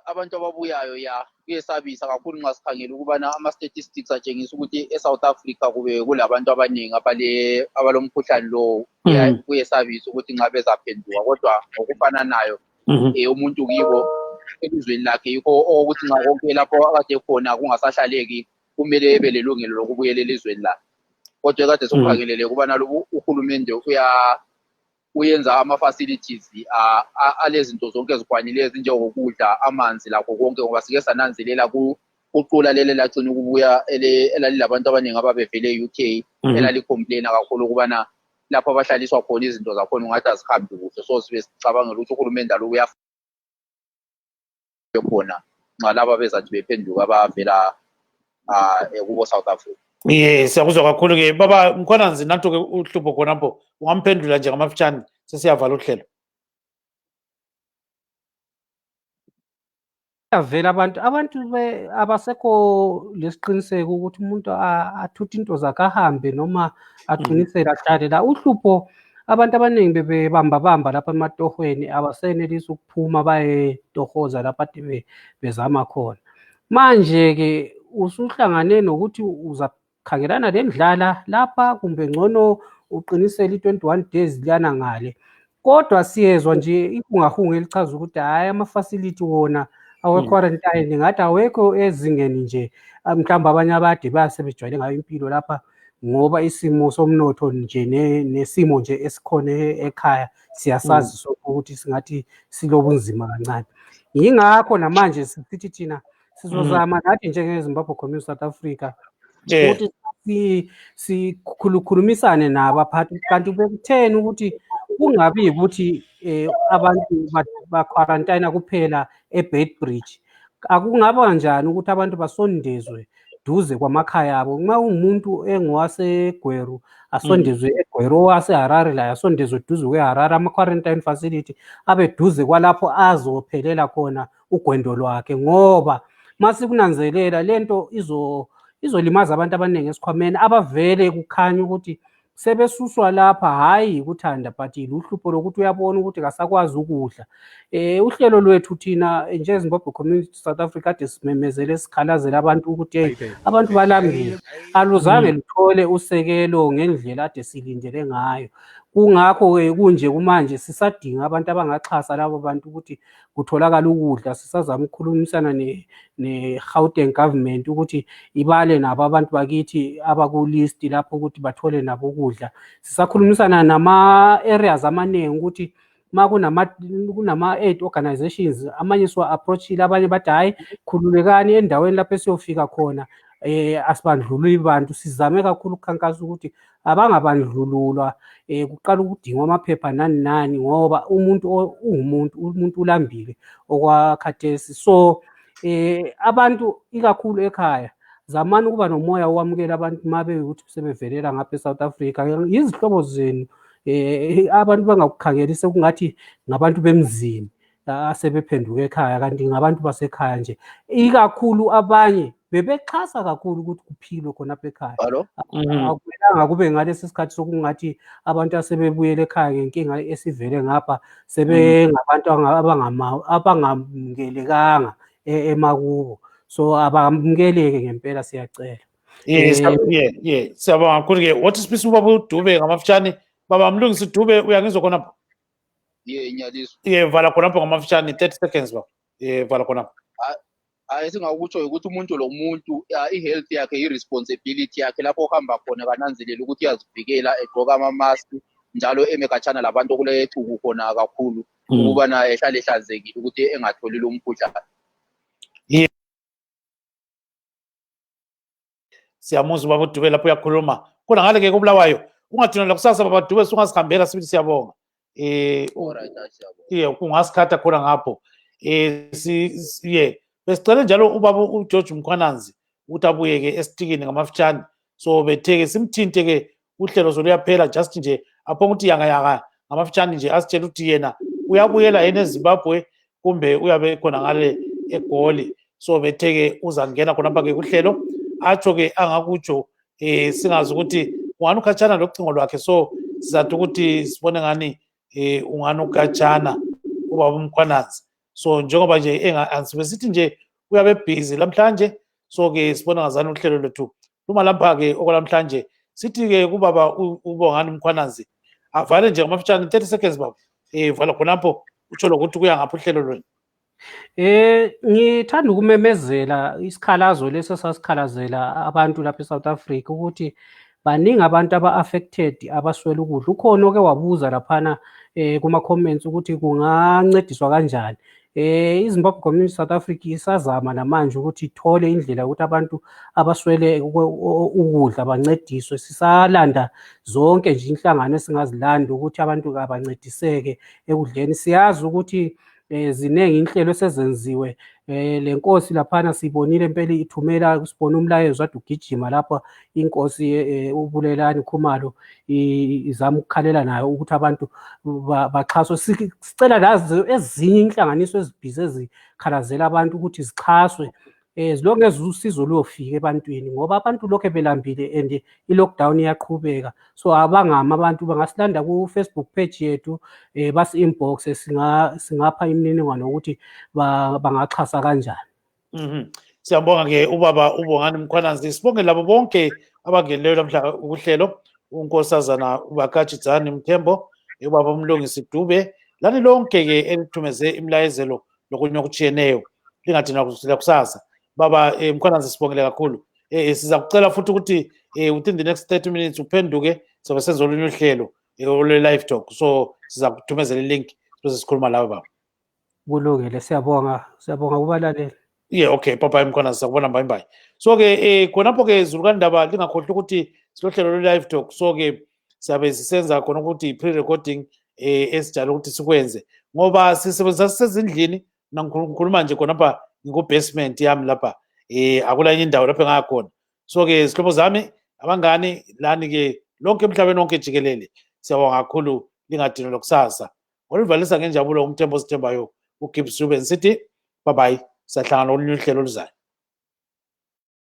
abantu ababuyayo ya kuyesabisa kakhulu nxa sikhangela ukubana ama-statistics atshengisa ukuthi e-South Africa kube kulabantu abaningi abalomkhuhlane lo. Kuyesabisa ukuthi nxa bezaphenduka kodwa ngokufananayo umuntu kibo elizweni lakhe yikho okokuthi nxa konke lapho akade khona kungasahlaleki kumele ebe lelungelo lokubuyela elizweni lakhe. Kodwa kade sikukhangelele ukubana uhulumende uyenza ama-facilities alezinto zonke ezikwanileyo ezinjengokudla, amanzi lakho konke, ngoba sike sananzelela kuqula leli lacina ukubuya elalilabantu abaningi ababevele e-UK elalicomplaina kakhulu ukubana lapho abahlaliswa khona izinto zakhona ungathi azihambi kuhle. So sibe sicabangela ukuthi uhulumende alo khona nxa laba bezathi bephenduka abavela kubo South Africa. Siyakuzwa kakhulu-ke baba Mkhwananzi, nanto-ke uhlupho khonapho ungamphendula nje ngamafitshane sesiyavala uhlelo. Vela abantu abasekho lesiqiniseko ukuthi umuntu athuthe into zakhe ahambe noma aqinisele ahlale la. Uhlupho abantu abaningi bebebamba lapha ematohweni abasenelisi ukuphuma bayetohoza lapha bezama khona. Manje-ke usuhlangane nokuthi uzakhangelana lendlala lapha kumbe ngcono uqinisele i-21 days liyana ngale. Kodwa siyezwa nje ihungahunga elichaza ukuthi hayi ama-facility wona awe-quarantine ngathi awekho ezingeni nje mhlawumbe abanye abade bayasebejwayele ngayo impilo lapha ngoba isimo somnotho nje nesimo nje esikhona ekhaya siyasazi sokuthi singathi silobunzima kancane. Yingakho namanje sithi thina sizozama nathi njenge-Zimbabwe Community South Africa ukuthi sikhulumisane nabaphathi, kanti bekutheni ukuthi kungabi ukuthi abantu ba-quarantine kuphela eBeitbridge. Akungaba kanjani ukuthi abantu basondezwe duze kwamakhaya abo? Nxa umuntu engowasegweru asondezwe eGweru, owaseHarare laye asondezwe duze kweHarare, ama-quarantine facility abe duze kwalapho azophelela khona ugwendo lwakhe, ngoba masikunanzelela lento izolimaza abantu abaningi esikhwameni abavele kukhanya ukuthi sebesuswa lapha, hayi ukuthanda but luhlupho lokuthi uyabona ukuthi kasakwazi ukudla. Uhlelo lwethu thina nje-Zimbabwe Community South Africa kade simemezele sikhalazela abantu ukuthi abantu balambile, aluzange luthole usekelo ngendlela ade silindele ngayo. Kungakho-ke kunje kumanje sisadinga abantu abangaxhasa labo bantu ukuthi kutholakala ukudla. Sisazama ukukhulumisana ne-Gauteng government ukuthi ibale nabo abantu bakithi abakulist lapho ukuthi bathole nabo ukudla. Sisakhulumisana nama-areas amaningi ukuthi ma kunama-aid organizations amanye siwa-approachile, abanye bathi hayi khululekani endaweni lapho esiyofika khona asibandlululi bantu. Sizame kakhulu ukukhankasa ukuthi abangabandlululwa, kuqala ukudingwa amaphepha nani ngoba umuntu umuntu ulambile okwakhathesi. So abantu ikakhulu ekhaya zamani ukuba nomoya wamukela abantu mabe ukuthi sebevelela ngapha eSouth Africa. Izihlobo zenu abantu bangakukhangelisa sekungathi ngabantu bemzini asebephenduka ekhaya, kanti ngabantu basekhaya nje. Ikakhulu abanye bebexhasa kakhulu ukuthi kuphilwe khonapha ekhaya. Akumelanga kube ngalesi sikhathi sokungathi abantu asebebuyela ekhaya ngenkinga esivele ngapha sebengabantu abangamukelekanga emakubo. So abamukeleke ngempela, siyacela. Siyabonga kakhulu-ke. Wathi sipisa ubaba uDube ngamafitshane. Baba Mlungisi Dube, uyangizwa khonapho? Nyaliso. Vala khonapho ngamafitshane, 30 seconds baba. Vala khonapho. Esingakutsho ukuthi umuntu lo muntu i-health yakhe, i-responsibility yakhe lapho ohamba khona kananzelela ukuthi uyazivikela, egqoka ama-mask njalo emekhatshana labantu okulechuku khona kakhulu ukubana ehlale ehlanzekile ukuthi engatholi lo mkhuhlane. Siyamuzwa ubaba uDube lapho uyakhuluma. Khona ngale-ke koBulawayo ungathina kusasa baba Dube sungasihambela sibithi siyabonga. Kungasikhatha khona ngapho. Besicela njalo ubaba uGeorge Mkhwananzi ukuthi abuye-ke esitikini ngamafitshane. So bethe-ke simthinte-ke uhlelo soluyaphela, just nje aphonga ukuthi yanga ngamafitshane nje asitshela ukuthi yena uyabuyela yena eZimbabwe kumbe uyabe khona ngale eGoli. So bethe-ke uzangena khonapha-ke kuhlelo atsho-ke angakutsho singazi ukuthi ungani ukhatshana locingo lwakhe. So sizathi ukuthi sibone ngani ungani ukhatshana ubaba uMkhwananzi. so njengoba nje sithi nje uyabe busy namhlanje, so ke sibona ngazani uhlelo lethu luma lapha ke okwalamhlanje. Sithi ke kubaba uBongani Mkhwanazi avale nje ngamafitshane 30 seconds baba, vala khonapho utsho lokuthi kuya ngapha uhlelo lwenu. Ngithanda ukumemezela isikhalazo leso sasikhalazela abantu lapha eSouth Africa ukuthi baningi abantu aba-affected abaswela ukudla. Ukhona oke wabuza laphana kuma-comments ukuthi kungancediswa kanjani. iZimbabwe Community South Africa isazama namanje ukuthi ithole indlela ukuthi abantu abaswele ukudla bancediswe. Sisalanda zonke nje inhlangano esingazilanda ukuthi abantu abancediseke ekudleni. Siyazi ukuthi ziningi inhlelo esezenziwe. Le nkosi laphana sibonile impela ithumela, sibona umlayezo wade ugijima lapha inkosi uBulelani Khumalo izama ukukhalela nayo ukuthi abantu baxhaswe. Sicela nazo ezinye inhlanganiso ezibhizi ezikhalazela abantu ukuthi zixhaswe zilonke usizo luyofika ebantwini, ngoba abantu lokho belambile and i-lockdown iyaqhubeka. So abangama abantu bangasilanda ku-Facebook page yethu basi-inbox, singapha imininingwane ukuthi bangaxhasa kanjani. Siyabonga ke ubaba uBongani Mkhwanazi. Sibonge labo bonke abangeneleyo namhla ukuhlelo, unkosazana uBakatshidzani Mthembo, ubaba uMlungisi Dube, lani lonke ke elithumeze imilayezelo lokunye okutshiyeneyo. Lingadinwa kusela kusasa. Baba Mkhwanazi sibongele kakhulu. Siza kucela futhi ukuthi within the next 30 minutes uphenduke sobe senza olunye uhlelo live talk, so siza kuthumezela ilink bese sikhuluma lawo baba. Kulungile, siyabonga kubalaleli. Yeah, okay, Papa Mkhwanazi sakubona bye. So ke khonapho ke Zulukandaba lingakhohlwa ukuthi silohlelo live talk, so ke siyabe sisenza khona ukuthi pre-recording esijalo ukuthi sikwenze ngoba sisebenzisa sezindlini nangikhuluma nje khonapha ngikubasement yami lapha akula enye indawo lapho engakhona. So ke sihlobo zami abangani lani ke lonke emhlabeni wonke jikelele, siyabonga kakhulu, lingadinwa lokusasa. Olivalisa ngenjabulo uMthembo Sithembayo uGibbs Ruben sithi bye bye, sahlangana olunye uhlelo oluzayo.